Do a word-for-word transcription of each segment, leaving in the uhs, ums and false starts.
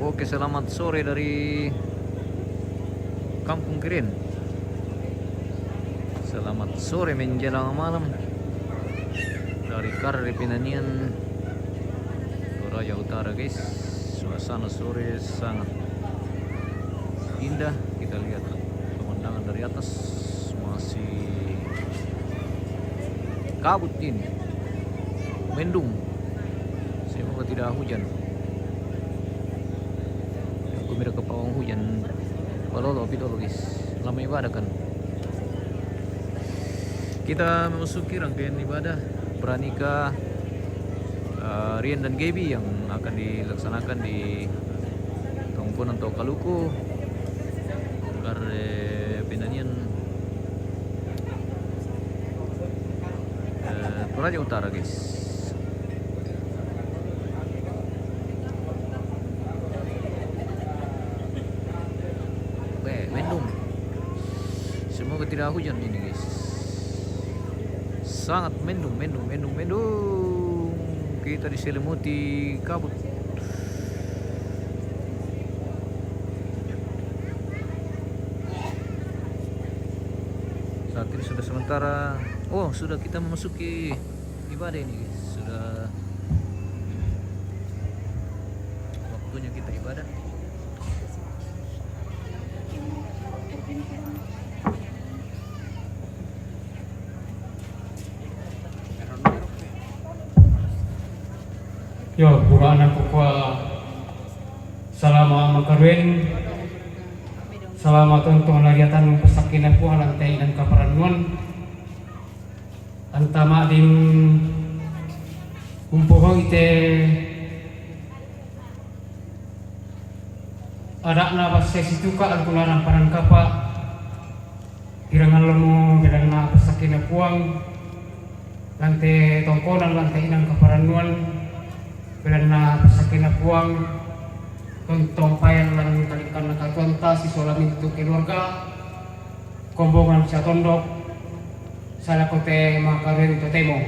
Oke, selamat sore dari Kampung Keren. Selamat sore menjelang malam dari Karre Penanian, Toraja Utara, guys. Suasana sore sangat indah. Kita lihat pemandangan dari atas, masih kabut ini, mendung. Semoga tidak hujan. Aku mira ke pawang hujan. Palolo, pitolo, guys. Lama ibadah kan. Kita memasuki rangkaian ibadah pranikah, eh, Rien dan Gebi yang akan dilaksanakan di Tongkonan Tokaluku, Karre Penanian, eh, Toraja Utara, guys. Weh, mendung. Semoga tidak hujan ini, guys. Sangat mendung, mendung, mendung, mendung. Kita diselimuti kabut. Saat ini sudah sementara. Oh, sudah kita memasuki ibadah ini, guys. Sudah waktunya kita ibadah. Yo, pura anak kukua salama makaruin, salama tontong lariatan pesakina Puang lantai dan kaparannuan. Antama dim umpoho ite adakna basse situka alkunarang paran kapa. Pirangallomo belanna pesakina Puang, lante tongkonan, lante inang kaparannuan, belanna pesakina Puang, tontong payan lan kalikkanna katuanta sisola mintu keluarga, kombongan satondok, salako te makaruin totemo.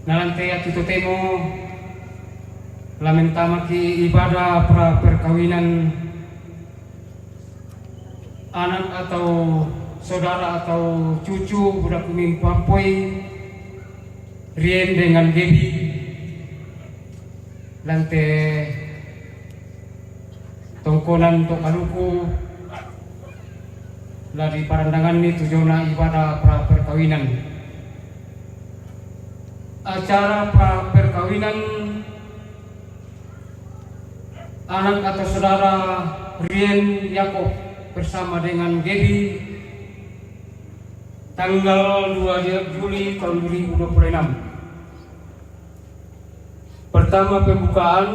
Nalante atu totemo, lamentamaki ibadah pra perkawinan anak atau saudara atau cucu budak kuning pampoi Rien dengan Gebi, lante tongkonan Tokaluku, la diparandanganni tujona ibadah pra perkawinan. Acara pra perkawinan anak atau saudara Rien Yakob bersama dengan Gebi tanggal dua Juli tahun dua ribu dua puluh enam. Pertama pembukaan,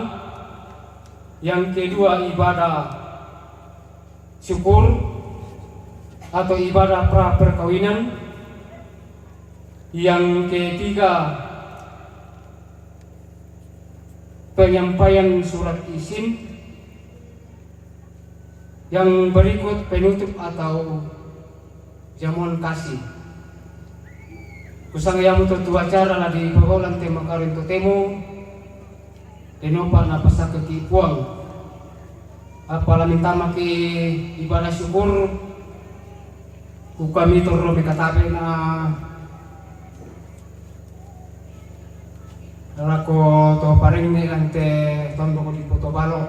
yang kedua ibadah syukur atau ibadah pra perkawinan, yang ketiga penyampaian surat izin, yang berikut penutup atau jamuan kasih. Kusanga iamu to tu acara la dipogau lante makaruin totemo, denopa napasakeki Puang. Apa la mentamaki ibadah syukur, kukami torro mekatabe na lako to parengnge lante tondoko di Potobalo.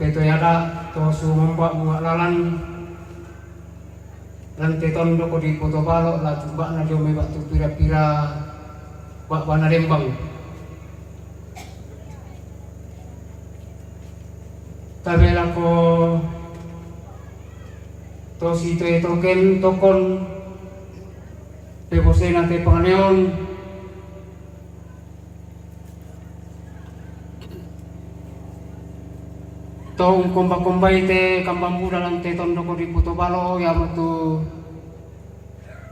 Peto yada to sumomba mua lalan lante tondoko di Potobalo la tumbakna dio mai batu pira-pira bak bana lembang. Tabe lako to sitoe token tokon pebosena te pangaleon. To ungkomba-kombai te kambang buda lante tondoko di Potobalo, iamotu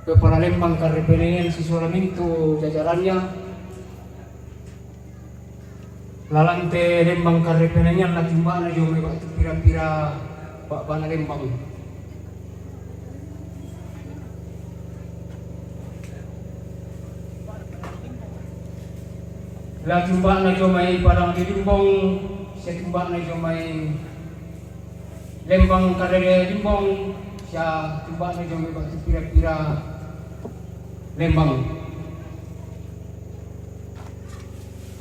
kepala lembang Karre Penanian sisola mintu jajarannya. Lalante lembang Karre Penanian la tumbakna dio mai batu pira-pira bak bana lembang. La tumba'na jo mai Padang di Limbong, sia tumba'na jo mai Lembang Karere Limbong, sia tumba'na jo mai batu pira-pira Lembang.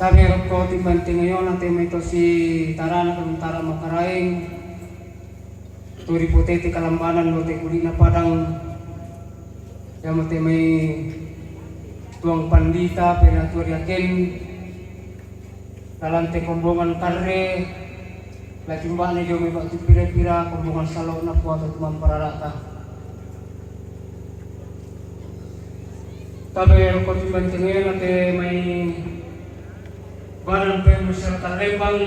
Tabe rokko timbang tingayona te mai tosi tarana tara Makaraeng, tu ripotete kalambanan lo te kuli'na Padang, yamo te mai tuang pandita penatua riaken, lalante kombongan karre, la timba'na jo mai batu pira-pira kombongan salo'na Puang tu mampararata. Tabe rokko timbang tingayona te mai Badan Pengurus Syarikat Lembang,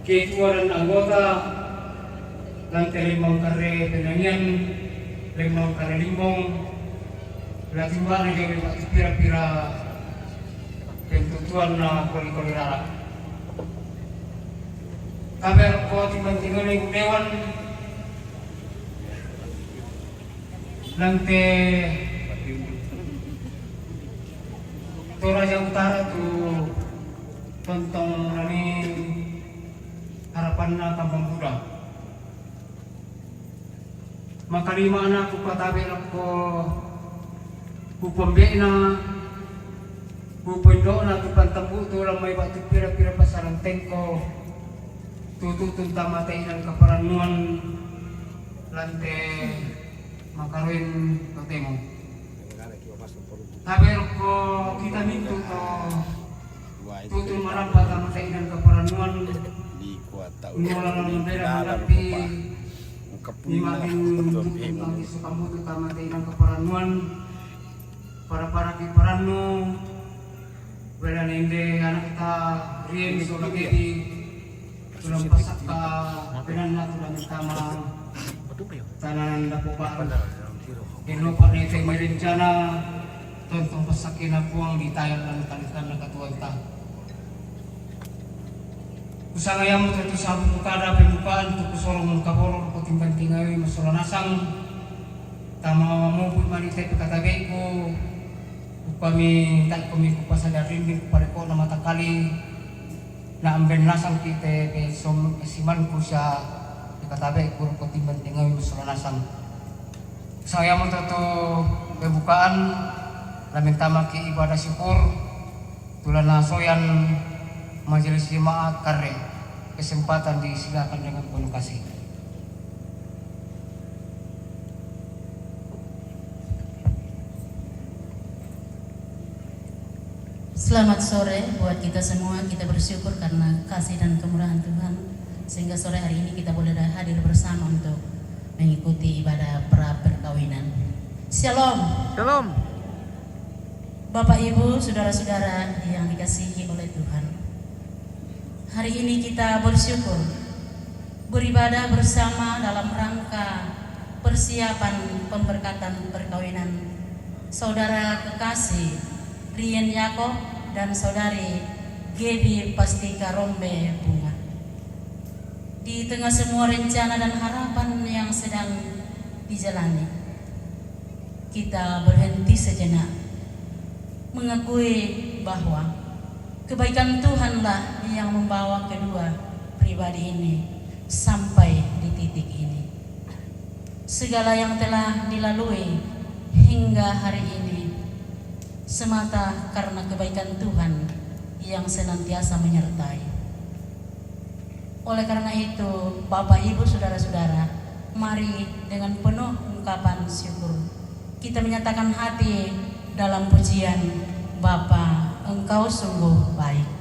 ketua dan anggota, lante Lembang Karre Penangian, Lembang Karre Limbong, la timba'na jo mai batu pira-pira pentutuanna koli-koli rara. Tabe rokko timbang tingayona ibu dewan, lante Toraja Utara tu tontong nani harapanna Tambang Buda. Makalima'na kupatabe rokko kupombe'na, kupoindo'na tu pantambu'tu la mai batu pira-pira pasarantengko, tututun tama te inan kaparannuan, lante makaroen totemo. Tabe rokko kita mintu to tutun marampa tama te inan kaparannuan, nola la membela mendapi, ni makin tutun tama te inan kaparannuan, para-para ki parannu, bela nende anak kita rien sola gedi, tulang pasakka benanna tulang tama tananan dapo ba'ru. Eno pa nete mai rencana tontong passakkena Puang di tayal lan talikanna katuoanta. Kusanga yamo tu sabu mukada pembukaan tu kusorong mukaboro ko timbang tingawi masola nasang. Tama mamupui mani te pekatabeku. Upami taikkomi kupasada rinding kuparekona mata kali. Na amben nasang ki te pe som simanku sia pekatabeku ko timbang tingawi masola nasang. Saya mo tu pembukaan, lamin tama ki ibadah syukur. Tulana soyan Majelis Jemaat Karre, kesempatan disilakan dengan penuh kasih. Selamat sore buat kita semua. Kita bersyukur karena kasih dan kemurahan Tuhan, sehingga sore hari ini kita boleh hadir bersama untuk mengikuti ibadah pra perkawinan. Shalom. Shalom. Bapak, Ibu, saudara-saudara yang dikasihi oleh Tuhan, hari ini kita bersyukur beribadah bersama dalam rangka persiapan pemberkatan perkawinan Saudara kekasih Rien Yakob dan Saudari Gebi Pastika Rombe Bunga. Di tengah semua rencana dan harapan yang sedang dijalani, kita berhenti sejenak, mengakui bahwa kebaikan Tuhanlah yang membawa kedua pribadi ini sampai di titik ini. Segala yang telah dilalui hingga hari ini semata karena kebaikan Tuhan yang senantiasa menyertai. Oleh karena itu, Bapak, Ibu, saudara-saudara, mari dengan penuh ungkapan syukur kita menyatakan hati dalam pujian, "Bapa, Engkau sungguh baik."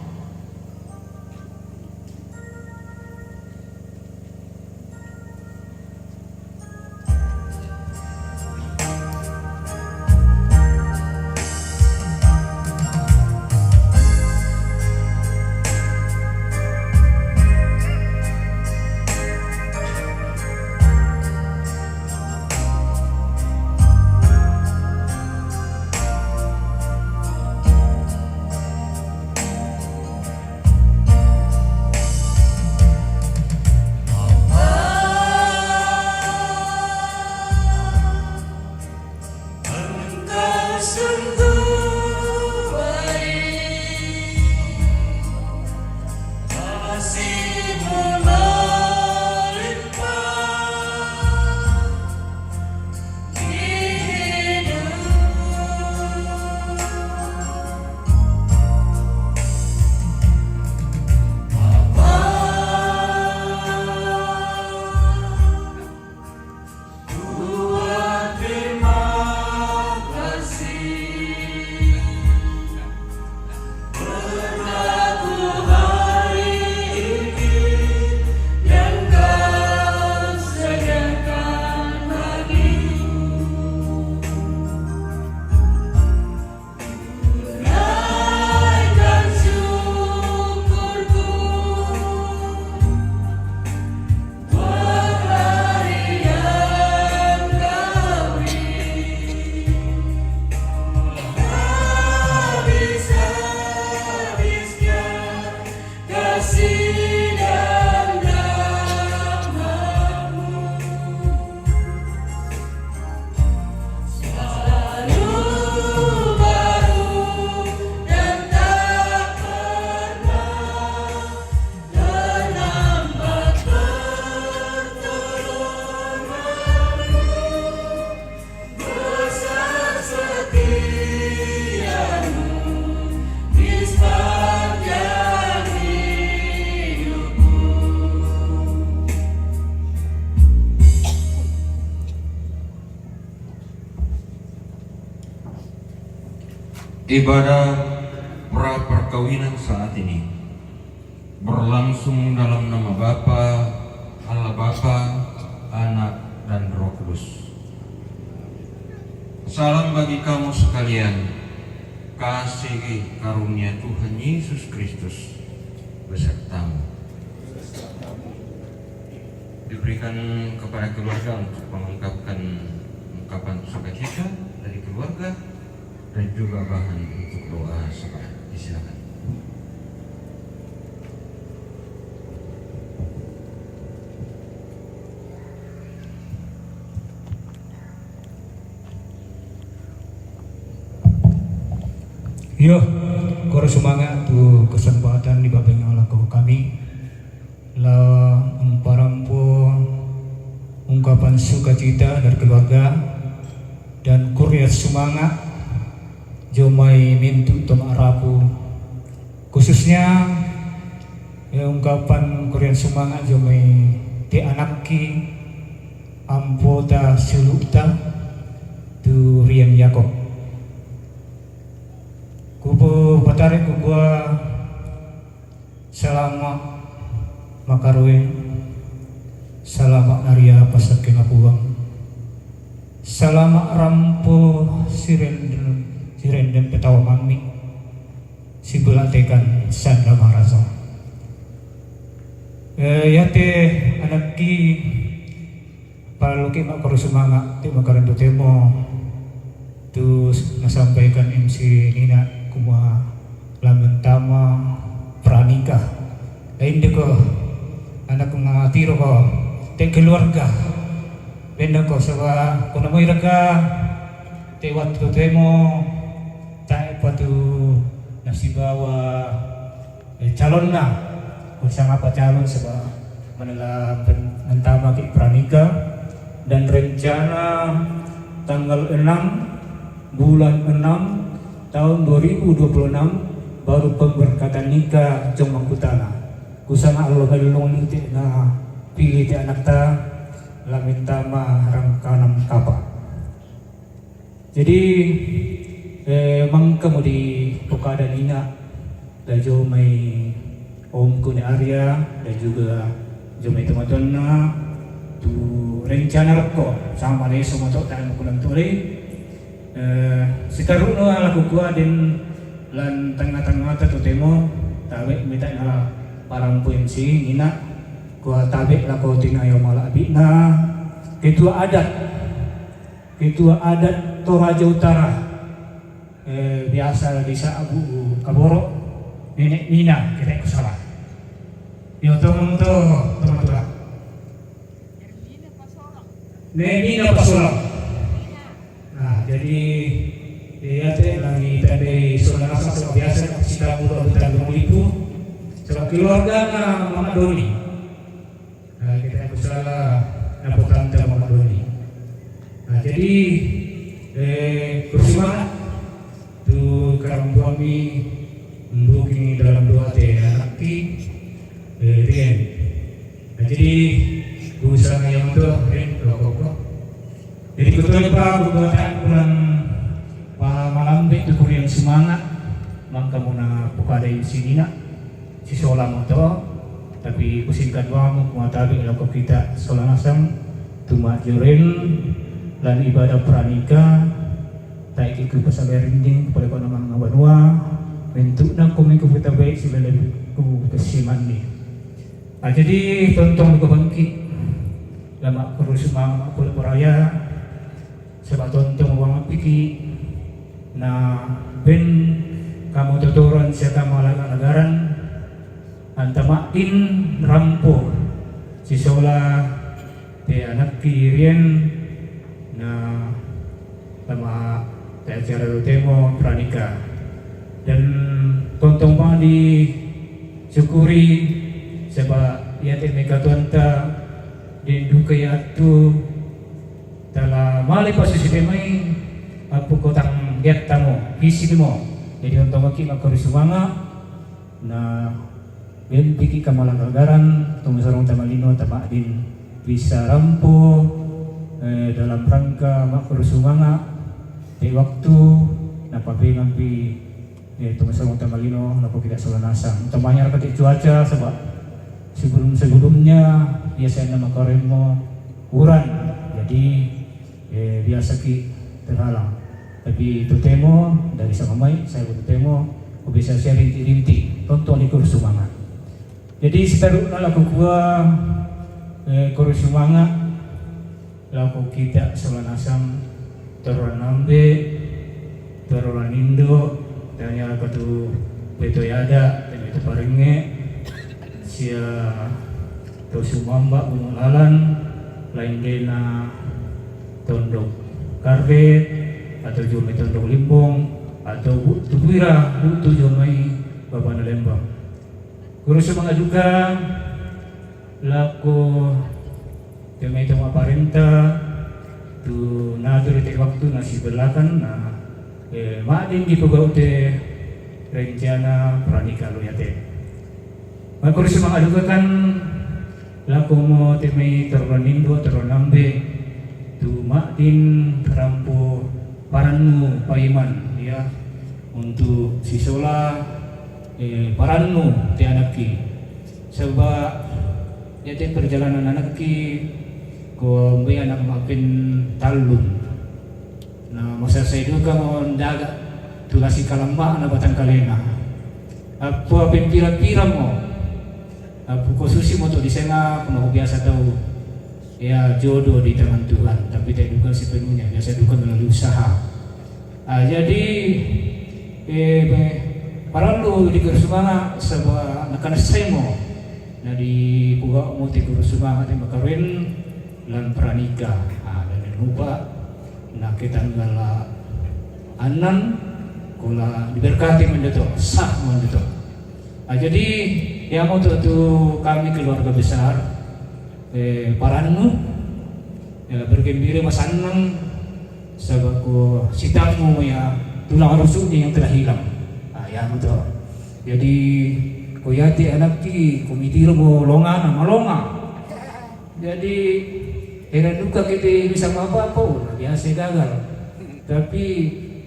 Ibadah pra perkawinan saat ini berlangsung dalam nama Bapa, Allah Bapa, Anak, dan Roh Kudus. Salam bagi kamu sekalian. Kasih karunia Tuhan Yesus Kristus besertamu. Diberikan kepada keluarga untuk melengkapkan ungkapan sukacita dari keluarga dan juga bahan untuk doa syafaat. Disilakan. Yo, koro sumanga' tu kesempatan di babeng Allah ko kami la mamparampo ungkapan sukacita dari keluarga dan kuriat sumanga' jomai mintu' to ma'rapu, khususnya eh, ungkapan kuriat sumanga' jomai te anakki ampota siulu'ta tu Rian Yakob. Kupapatare' kukua salama' makaroen, salama' naria pasakkenga Puang, salama' rampo sirenden, sirenden petawa mammi', sibula tekan sanda marasa. Eh, iate anakki Paralluki' ma'kurre sumanga' te makarantu temo tu nasampaikan M C Nina kumua la mentama pranikah. Lain deko anak ngatiroko te keluarga. Bennako saba' kuna moiraka te wattu temo tae' patu nasibawa eh, calonna, ko sangapa calon saba' manela pen-, mentamaki' pranikah, dan rencana tanggal enam bulan enam tahun dua ribu dua puluh enam baru pemberkatan nikah Jomangkutana. Kusanga' allo mellong lite na pili te anakta la mentama rangkanan kapa'. Jadi, eh, mangkamo dipokada Nina, da jomai omku ne Arya, dan juga jomai tomatoanna, tu rencana rokko, sama leso moto' tae' mukulan tolei. Eh, sitaru'no ala kukua den lan tengnga-tengngata totemo, tabe' mita nala parampoin si Nina, kua tabe' lako tinayo mala'bi'na, ketua adat. Ketua Adat Toraja Utara, eh, biasa disa'bu Kaboro', Nene' Nina, kira' kusala. Iyo, tongeng to, tongeng to. Nene' Nina Pasolang. Nah, jadi, iya te lagi tandai sola nasang saba' biasa sitamu lo tandung lipu. Saba' keluargana Mama Doni. Nah, kita kusala napotanta Mama Doni. Nah, jadi, eh, kurre sumanga' tu karampoammi, mbuking dalam doa te anakki, eh, Rian. Nah, jadi, kusala yang to, Rian, doa koko. Jadi, kutoi pa, buka ta'bulan pa malambe tu kurian sumanga', mangka muna pokadai si Nina. Sisola moto, tapi kusingkat doamu, kumatabi lako kita sola nasang, tu majjoreng lan ibadah pranikah, taiki' kupasagai rinding, kupaleko namang banua, mentu'na kumi kuputabai silaleku kesimanni. Ah, jadi tontong lako bangki, lama kurus mama kulit poraya, Saba' tontong uwangngapiki', na ben kamototoran sia kamalaga'lagaran, anta ma'din rampo sisola te anakki Rian, na tama te acara totemo pranikah. Dan tontong bang disyukuri, saba' iate mai katuoanta den duka iatu Tala male passusui te mai, appokotang geattamo, pisinimo. Jadi, ontongoki' makkorre sumanga', na bempiki' kamalagagaran, tomasarong tamalino, tama'din, bisa rampo, eh, dalam rangka makkorre sumanga', te waktu, na Papingan pi, eh, tu masalong tamalino, lako kita sola nasang. Utamanya raka ti cuaca, sebab sebelum-sebelumnya biasanya makaremo uran. Jadi, eh, biasa ki terhalang. Tapi totemo, dari sama mai, saya totemo, ko bisa saya rinti-rinti, tonton di kursu manga. Jadi, seterusnya lako kua, eh, kursu manga, lako kita sola nasang, toro nambe, toro nindo, tanya katu beto yada, tanya tu parenge, sia to sumamba gunung lalan, lain dena tondok karret, atau jomai tondok limbong, atau bu-, tubuira, butu jomai babana lembang. Kursu manga duka, lako te mai to maparenta, tu natur te waktu nasi belakan, na, eh, mading di pegau te rencana pranikah lo yate. Makursu manga duka kan, lako mo te mai toro nindo, toro nambe, tu mading rampo parannu paiman, ya, untuk sisola, eh, parannu te anakki. Sebab yate perjalanan anakki, ko mbe anak mapen tallung. Na, masasai duka mo ndaga tulasi kalambana batang kalena. Apa pempira-pira mo. Apa ko susi mo to disenga, ko mako biasa tau. Ya, jodoh di tangan Tuhan, tapi tidak juga sepenuhnya, biasa juga melalui usaha. Ah, jadi, eh, be-, parallu di kursu manga sebab nakana sai mo. Na di kuga mo ti kursu manga ti makaruin lan pranikah. Ah, dan lupa, na ke tanggal anam, kula diberkati mendeto, sah mendeto. Ah, jadi, ya mo tu, tu kami keluarga besar, eh, parannu, ya, bergembira masannang, sebab ko sitammu ya tulang rusuknya yang telah hilang. Ah, ya mo tu. Jadi, ko yati anakki, ko mitiro mo longana, malonga. Jadi, heran duka kita bisa apa-apa, oh, biasa gagal. Tapi,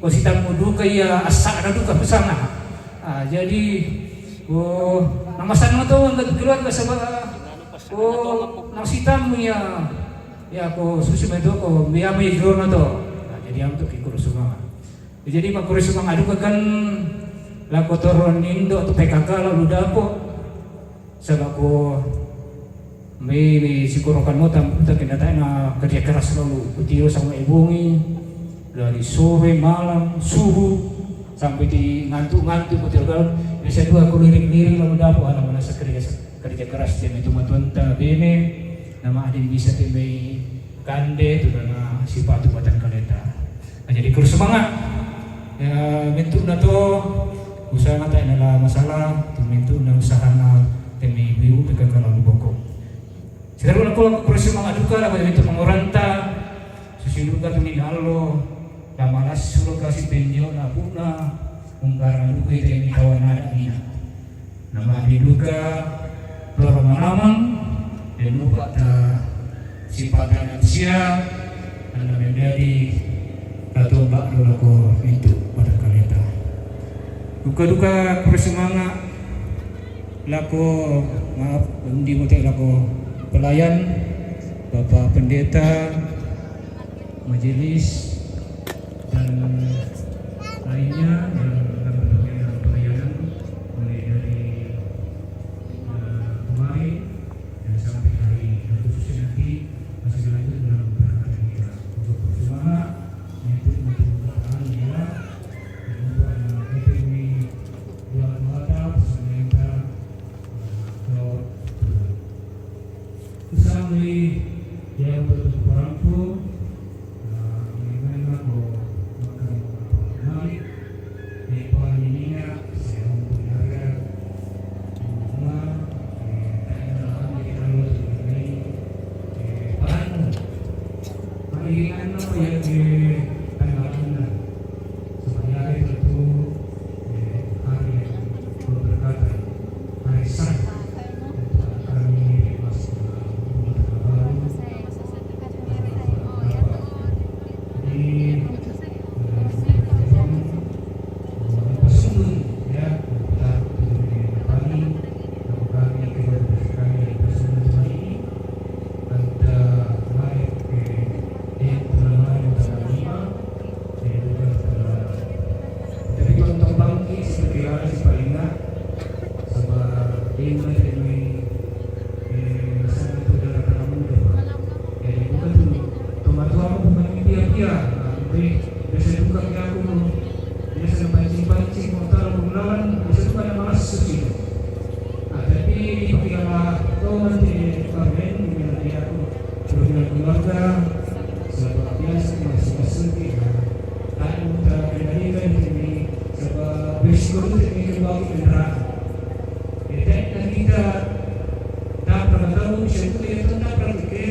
ko sitammu duka, iya, asakna duka pesana. Ah, jadi, oh, namasan mo to, nggak keluarga sebab, oh, nang sitammu ya, ya, ko susi mo to, ko biama ya jurona to. Nah, jadi, am tu kikuru semua. Jadi, makuri semua ngadu kan, lako toron indo tu P K K lalu dapo. Sebab ko mbe, mbe sikorokan mo tamputa kenyataan na kerja keras lalu. Kutiro sama ebongi, dari sore, malam, subuh, sampai di ngantuk-ngantuk, kutiro kalau bisa dua, kulirik-lirik lalu dapo, anak merasa kerja, kerja keras, jadi itu matuanta bene, nama adin bisa tembai kande tu dana sipatu batang kaleta. Nah, jadi kursu manga. Ya, bentukna to, usaha mata adalah masalah, tu bentukna usahana temi biu teka kalau boko. Sekarang aku, aku kursu manga duka lah, bentuk mengoranta, susi duka tu ni allo, lama las suruh kasih penjo na buna, ungkaran duka itu yang kawan ada mina. Nama diduga, toro manamang, dan lupa ta sipatanan sia, anda menjadi katombak lako pintu pada kaleta. Duka-duka kursu manga lako, maaf, undi mutek lako pelayan, Bapak Pendeta, majelis, dan lainnya yang dalam berbagai dalam pelayanan, mulai dari, eh, kemarin dan sampai hari ini. Dan khususnya nanti masih lanjut dalam berbagai kita untuk berdoa, menyebut untuk doa, ya, dan untuk anak-anak ini, doa-doa, pesan kita, eh, doa. Usamli yang berparampu, eh, mengenai ko makan mali, Jadi, bukan tu, tomatua mo pembantu pia-pia. Nah, jadi, biasa juga ke aku, biasa pancing-pancing, mau taruh pengulaman, biasa juga ada malas suci. Nah, tapi di pagkilala ko man ti Carmen, di pagkilala ko, pagkilala keluarga, sabab biasa ko masuk-masuk, ya. Tayo mo ta pinalikan, ini, sabab bersiko tu, ini kembali kendaraan. Eh, tayo na kita, dapat na tau, siyempre, ito dapat na kita,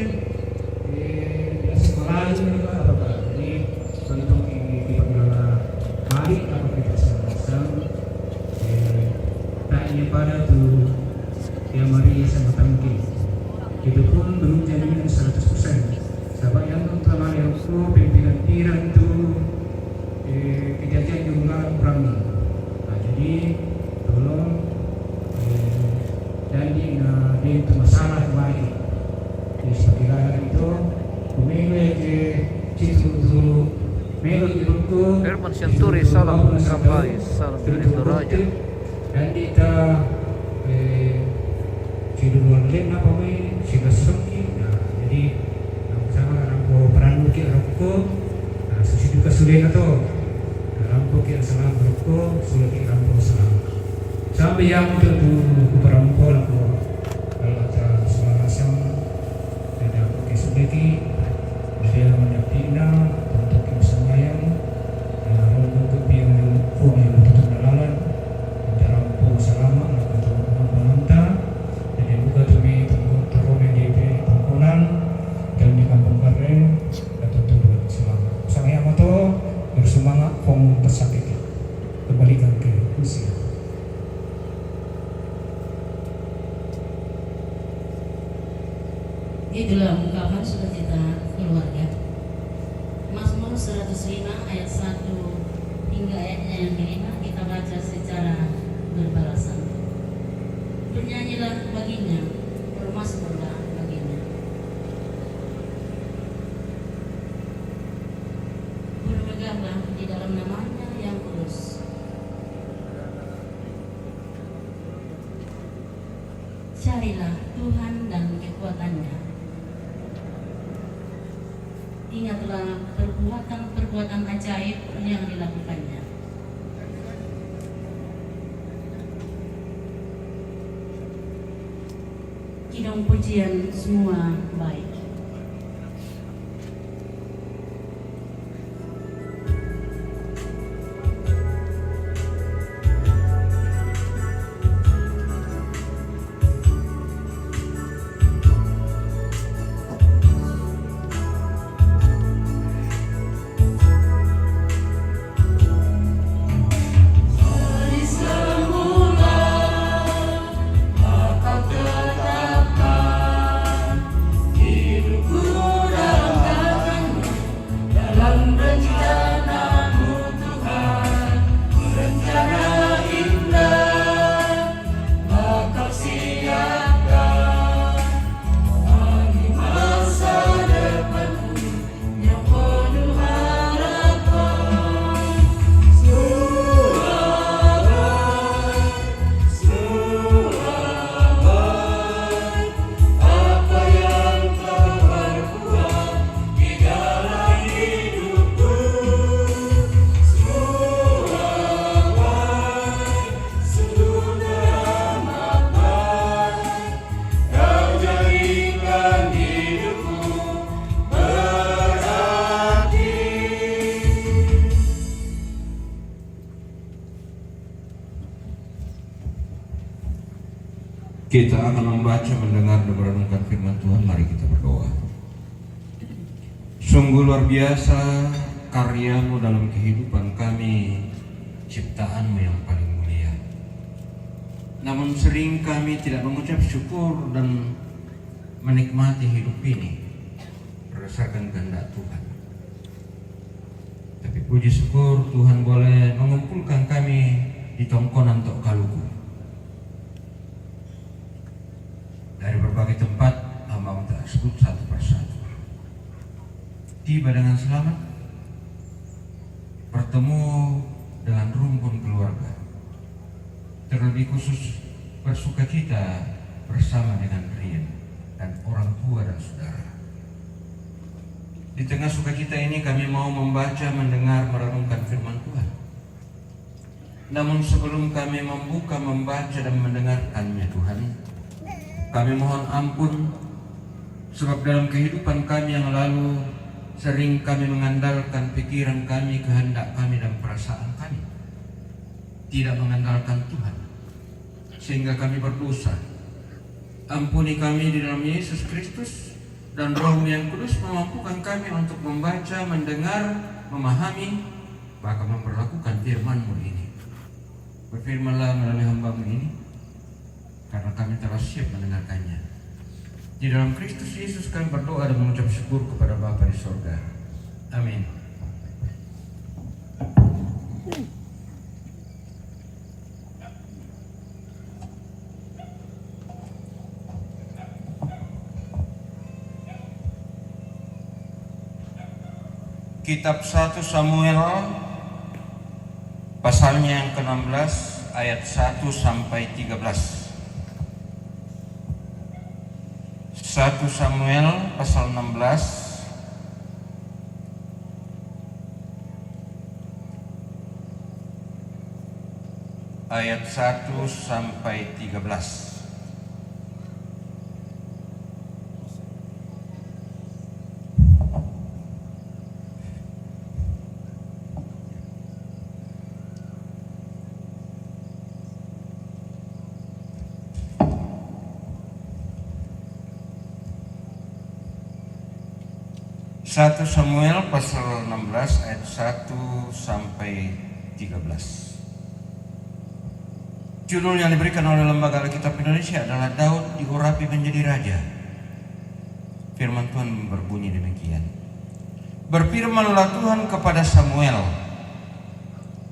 eh, biasa malayo na ba, apa ba? Ini, tentang ini, di pagkilala, balik, apa kita sama-sama, eh, tanya pada tu, ya Maria sama tangki. Itu pun belum jaminan seratus persen. Sabab yang utama yang ko pimpinan piran tu, eh, kejadian di ulang perang ni. Nah, jadi, tolong, eh, dan di, nah, di itu masalah baik. Jadi, seperti itu, kumilo ya ke situ tu, melo di rukun, Herman Sianturi, salam Kambais, salam dari Toraja. Dan kita, eh, si duluan len apa mai, si gasengki. Nah, jadi, nah, sama rampo peran ki rokok. Nah, susi juga sudah na to. Nah, rampo ki salam rokok, sudah ki rampo salam. Sampai yang untuk tu, ku perampo lah ko. Kalau ada salah asam, Dada ko ke sudaki, dia menyampina untuk yang sembahyang, dan rodo ko piang yang kuang yang betutu dalalan, dan rampo salama, dan betutu penonta, dan yang buka tumi tengkon terome di tongkonan, dan di kampung kare, dan tentu buat selama. Sembahyang moto, bersemangat, kong tersakiti. Kembalikan ke usia. Itulah ungkapan sukacita keluarga. Mazmur seratus lima ayat satu hingga ayatnya yang kelima kita baca secara berbalasan. Bernyanyilah baginya, bermazmurlah baginya. Bermegahlah di dalam namanya yang kudus. Carilah Tuhan dan kekuatannya. Ingatlah perbuatan-perbuatan ajaib yang dilakukannya. Kidong pujian semua baik. Dalam rencana-Mu, Tuhan, rencana indah, maka siapkan bagi masa depanku yang penuh harapan. Selamat, selamat, apa yang telah berbuat di dalam hidupku. Selamat, selamat, Kau jadikan hidupku berarti. Kita akan membaca, mendengar, dan merenungkan firman Tuhan. Mari kita berdoa. Sungguh luar biasa karya-Mu dalam kehidupan kami, ciptaan-Mu yang paling mulia. Namun sering kami tidak mengucap syukur dan menikmati hidup ini berdasarkan kehendak Tuhan. Tapi puji syukur Tuhan boleh mengumpulkan kami di tongkonan Tok Kaluku. Dari berbagai tempat, hamba minta sebut satu persatu. Tiba dengan selamat, bertemu dengan rumpun keluarga. Terlebih khusus, Bersukacita bersama dengan Rien dan orang tua dan saudara. Di tengah sukacita ini kami mau membaca, mendengar, merenungkan firman Tuhan. Namun sebelum kami membuka, membaca, dan mendengarkannya, Tuhan, kami mohon ampun, sebab dalam kehidupan kami yang lalu sering kami mengandalkan pikiran kami, kehendak kami, dan perasaan kami, tidak mengandalkan Tuhan, sehingga kami berdosa. Ampuni kami di dalam Yesus Kristus, dan Roh-Mu yang Kudus memampukan kami untuk membaca, mendengar, memahami, bahkan memperlakukan firman-Mu ini. Berfirmanlah melalui hamba-Mu ini, karena kami telah siap mendengarkannya. Di dalam Kristus Yesus kami berdoa dan mengucap syukur kepada Bapa di sorga. Amin. Kitab satu Samuel, pasalnya yang keenam belas, ayat satu sampai tiga belas. Satu Samuel pasal enam belas, ayat satu sampai tiga belas. Satu Samuel pasal enam belas ayat satu sampai tiga belas. Judul yang diberikan oleh Lembaga Alkitab Indonesia adalah Daud diurapi menjadi raja. Firman Tuhan berbunyi demikian. Berfirmanlah Tuhan kepada Samuel,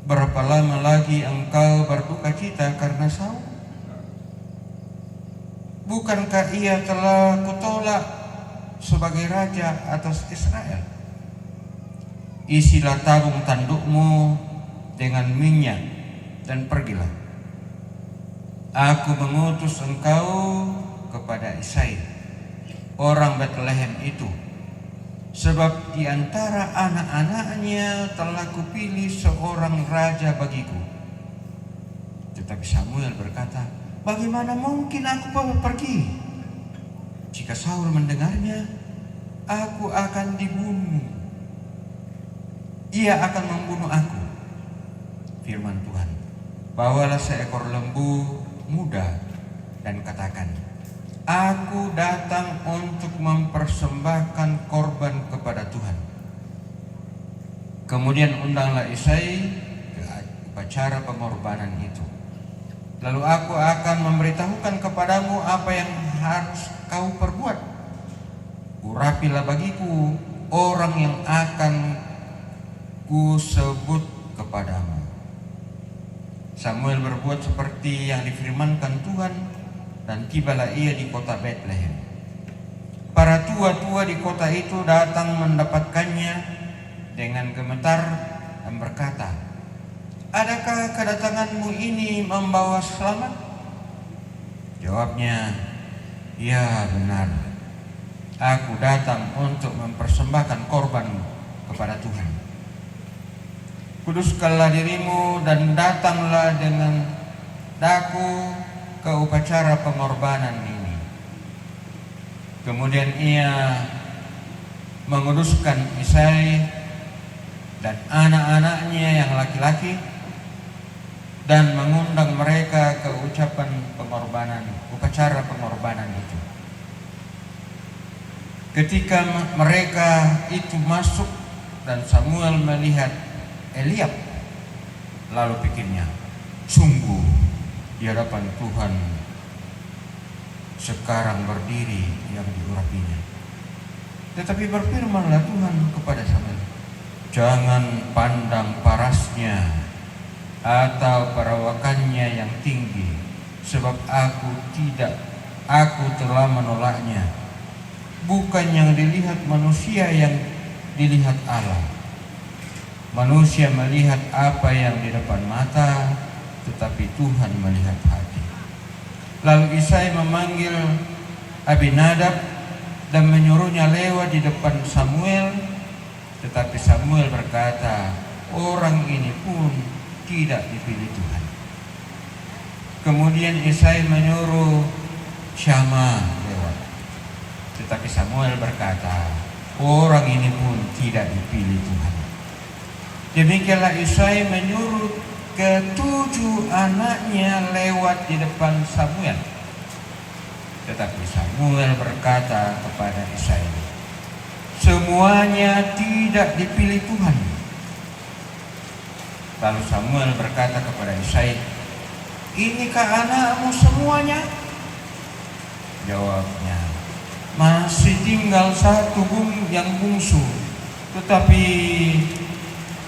"Berapa lama lagi engkau berduka cita karena Saul? Bukankah ia telah Kutolak sebagai raja atas Israel? Isilah tabung tandukmu dengan minyak dan pergilah. Aku mengutus engkau kepada Isai, orang Betlehem itu, sebab di antara anak-anaknya telah Kupilih seorang raja bagiku." Tetapi Samuel berkata, "Bagaimana mungkin aku pe-, pergi? Jika Saul mendengarnya, aku akan dibunuh. Ia akan membunuh aku." Firman Tuhan, "Bawalah seekor lembu muda dan katakan, 'Aku datang untuk mempersembahkan korban kepada Tuhan.' Kemudian undanglah Isai ke upacara pengorbanan itu. Lalu aku akan memberitahukan kepadamu apa yang harus kau perbuat. Urapilah bagiku orang yang akan Kusebut kepadamu." Samuel berbuat seperti yang difirmankan Tuhan, dan tibalah ia di kota Betlehem. Para tua-tua di kota itu datang mendapatkannya dengan gemetar dan berkata, "Adakah kedatanganmu ini membawa selamat?" Jawabnya, "Ya, benar. Aku datang untuk mempersembahkan korban kepada Tuhan. Kuduskanlah dirimu dan datanglah dengan daku ke upacara pengorbanan ini." Kemudian ia menguduskan Isai dan anak-anaknya yang laki-laki dan mengundang mereka ke ucapan pengorbanan, upacara pengorbanan itu. Ketika me-, mereka itu masuk dan Samuel melihat Eliab, lalu pikirnya, "Sungguh di hadapan Tuhan sekarang berdiri yang diurapinya." Tetapi berfirmanlah Tuhan kepada Samuel, "Jangan pandang parasnya atau perawakannya yang tinggi, sebab aku tidak, aku telah menolaknya. Bukan yang dilihat manusia yang dilihat Allah. Manusia melihat apa yang di depan mata, tetapi Tuhan melihat hati." Lalu Isai memanggil Abinadab dan menyuruhnya lewat di depan Samuel, tetapi Samuel berkata, "Orang ini pun tidak dipilih Tuhan." Kemudian Isai menyuruh Syama lewat, tetapi Samuel berkata, "Orang ini pun tidak dipilih Tuhan." Demikianlah Isai menyuruh ketujuh anaknya lewat di depan Samuel. Tetapi Samuel berkata kepada Isai, "Semuanya tidak dipilih Tuhan." Lalu Samuel berkata kepada Isai, "Inikah anakmu semuanya?" Jawabnya, "Masih tinggal satu bung-, yang bungsu, tetapi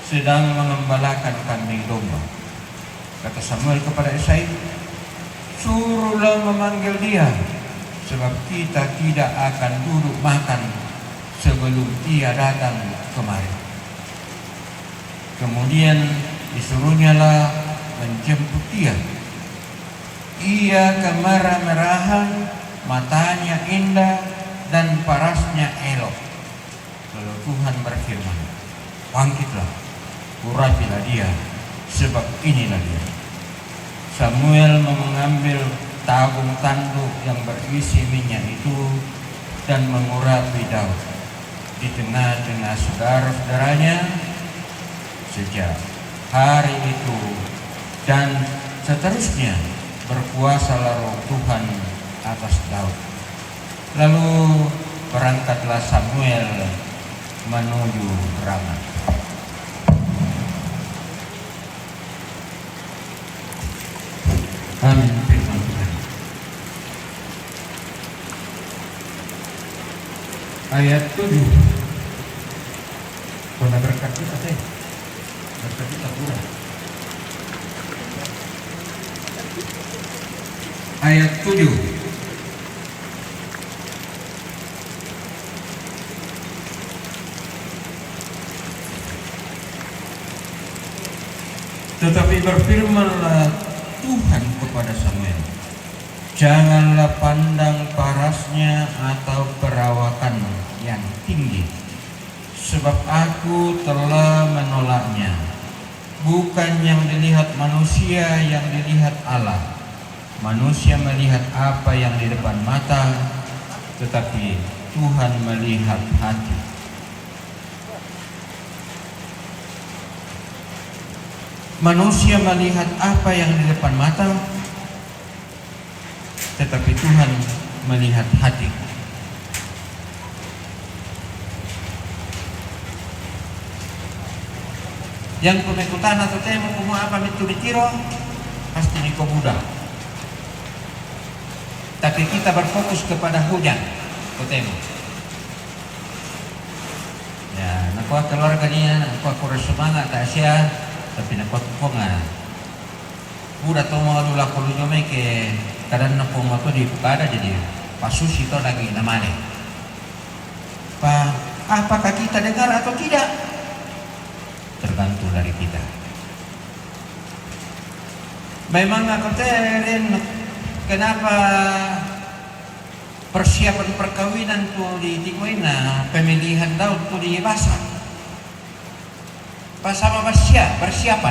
sedang mengembalakan kambing domba." Kata Samuel kepada Isai, "Suruhlah memanggil dia, sebab kita tidak akan duduk makan sebelum ia datang kemari." Kemudian disuruhnyalah menjemput dia. Ia kemerah-merahan, matanya indah, dan parasnya elok. Lalu Tuhan berfirman, "Bangkitlah, urapilah dia, sebab inilah dia." Samuel mengambil tabung tanduk yang berisi minyak itu dan mengurapi Daud di tengah-tengah saudara-saudaranya. Sejak hari itu dan seterusnya, berkuasalah Roh Tuhan atas Daud. Lalu berangkatlah Samuel menuju Rama. Amin. Firman Tuhan. Ayat tujuh. Kona berkat kita, teh. Berkat kita kurang. Ayat tujuh. Tetapi berfirmanlah Tuhan kepada Samuel, "Janganlah pandang parasnya atau perawakan yang tinggi, sebab Aku telah menolaknya. Bukan yang dilihat manusia yang dilihat Allah. Manusia melihat apa yang di depan mata, tetapi Tuhan melihat hati." Manusia melihat apa yang di depan mata, tetapi Tuhan melihat hati. Yang kumekutana totemo, komu apa mitu mitiro, pasti niko buda. Tapi kita berfokus kepada hujan, totemo. Ya, nakoa keluarga nia, nakoa kura semangat, tak sia, tapi nakoa tukonga. Buda to mau dula kolu jome ke kadang nakoa mau to di pada jadi pasusi to lagi namane. Pa, apakah kita dengar atau tidak? Tergantung dari kita. Memang aku teren, kenapa persiapan perkawinan tu di tikoina, pemilihan Daud tu di basa? Pasama bersia-, persiapan.